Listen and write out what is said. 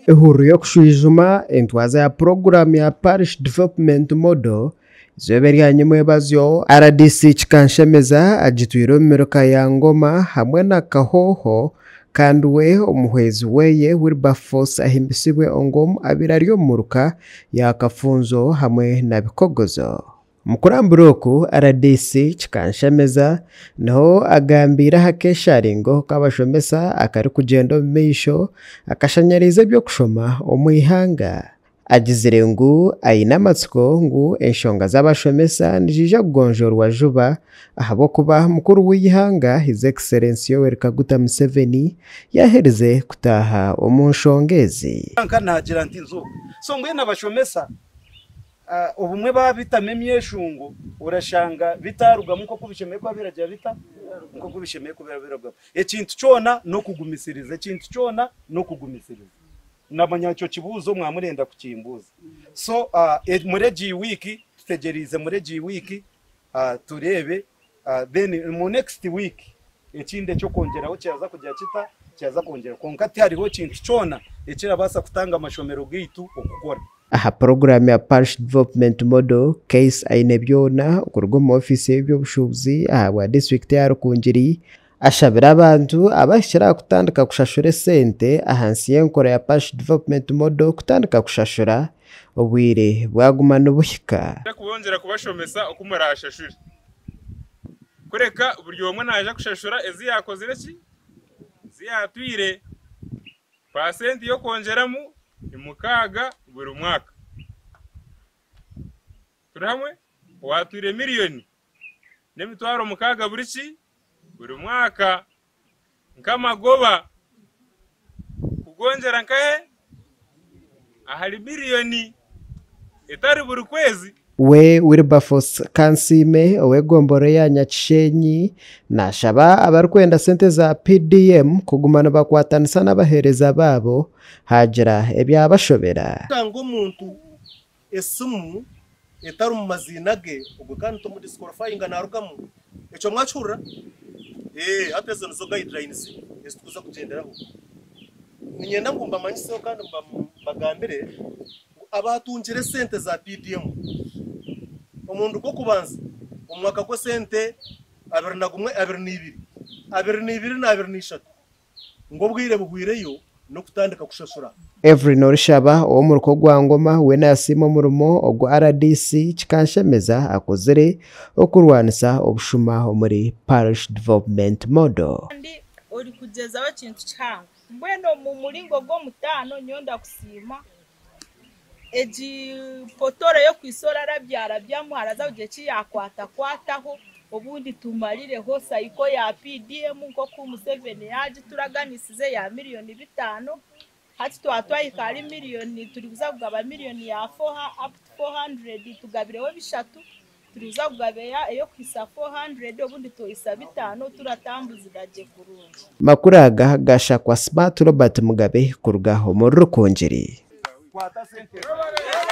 Ehururu y'okushwijuma entwaza ya puroguraamu ya Parish Development Model Eizooba erya nyimwebazyo, rdc Kikanshemeza agitwire omu miruka ya Ngoma hamwe na Kahoho kandi we omuhwezi weye Wilberforce Ahimbisibwe Ongom abaire ari omu muruka ya Kafunzo hamwe na Bikogozo. Omu kurambura oku, rdc Kikanshemeza niho agambiire aha keesharingo k'abashomesa akarikugyenda omu maisho akashanyariize eby'okushoma omu ihanga. Agizire ngu aine amatsiko ngu enshonga z'abashomesa niziija kugonjoorwa juba ahabw'okuba mukuru w'eihanga His Excellency Yoweri Kaguta Museveni yaaherize kutaaha omu nshonga ezi. Nka naagira nti nzooka. So mbwenu abashomesa obumwe baabitamu emyeshungo orashanga bitaarugamu nk'oku bishemereire kuba biragira bita? Nk'oku bishemereire kuba birarugamu. Ekintu kyona n'okugumisiriza, ekintu kyona n'okugumisiriza. Namanya ekyo kibuuzo mwamurenda kukimbuuza. So muri egi wiiki tutegyereize muri egi wiiki tureebe then mu next week ekindi eky'okwongyeraho kiraza kugira kita? Kiraza kwongyera kwonka tihariho kintu kyona ekirabaasa kutanga amashomero gaitu okukora. Aha puroguraamu ya Parish Development Model, Case Ainebyona okuruga omu ofiisi y'eby'obushuubuzi ahabwa disiturikiti ya Rukungiri Ashabire abantu abahikire aha kutandika kushashura esente ahansi y'enkora ya Parish Development Model kutandika kushashura obwire bwaguma nibuhika. Nija kubongyera kubashomesa oku muraashashure. Kureka buri omwe naija kushashura ezi yaakozire ki? Ezi yaatwire. Paasenti y'okwongyeramu ni mukaaga buri mwaka. Turi hamwe? Owaatwire miriyoni n'emitwaro mukaaga buri ki? Buri mwaka nk'amagoba kugongyera nkahe? Ahari miriyoni etari buri kwezi. We Wilberforce Kansiime ow'egomborora eya Nyakishenyi nashaba abarikwenda sente za PDM kuguma nibakwatanisa n'abaheereza baabo haagira ebyabashobera. Kutanga omuntu esimu etari mu maziina ge, ogwo kandi tumudisqualifyinga narugamu. Ekyo mwakihurira? Eeh hati ezo nizo guidelines ezi turikuza kugyenderaho. Niinyenda ngu mbamanyiseho kandi mbagambire ngu abaatungire esente za PDM omurundi gw'okubanza omu mwaka gw'esente 2021, 22, 22 na 23, ngu obwire buhwireyo n'okutandika kushashura. Evelyn Orishaba ow'omuruka ogwa Ngoma we nasiima omurimo ogu rdc Kikanshemeza akozire okurwanisa obushuma omuri Parish Development Model. Kandi orikugyezaho ekintu kihango. Mbwenu omu muringo gw'omutaano nyowe ndakusiima Egi potoro y'okwitsa orarabyarabyamu haraza kugira eki yaakwatakwataho obundi tumarireho sayiko ya PDM nk'oku Museveni yaagituraganisize ya miriyoni bitaano. Hati twaba twahika ahari miriyoni turikuza kugaba miriyoni ya up to 400 tugabireho bishatu turikuza kugaba ey'okuhitsya 400 obundi twohitsya bitaano turatambuzira gye kurungi. Makuru aga gashakwa Smart Robert Mugabe kuruga omuri Rukungiri. Kwata sente zawe.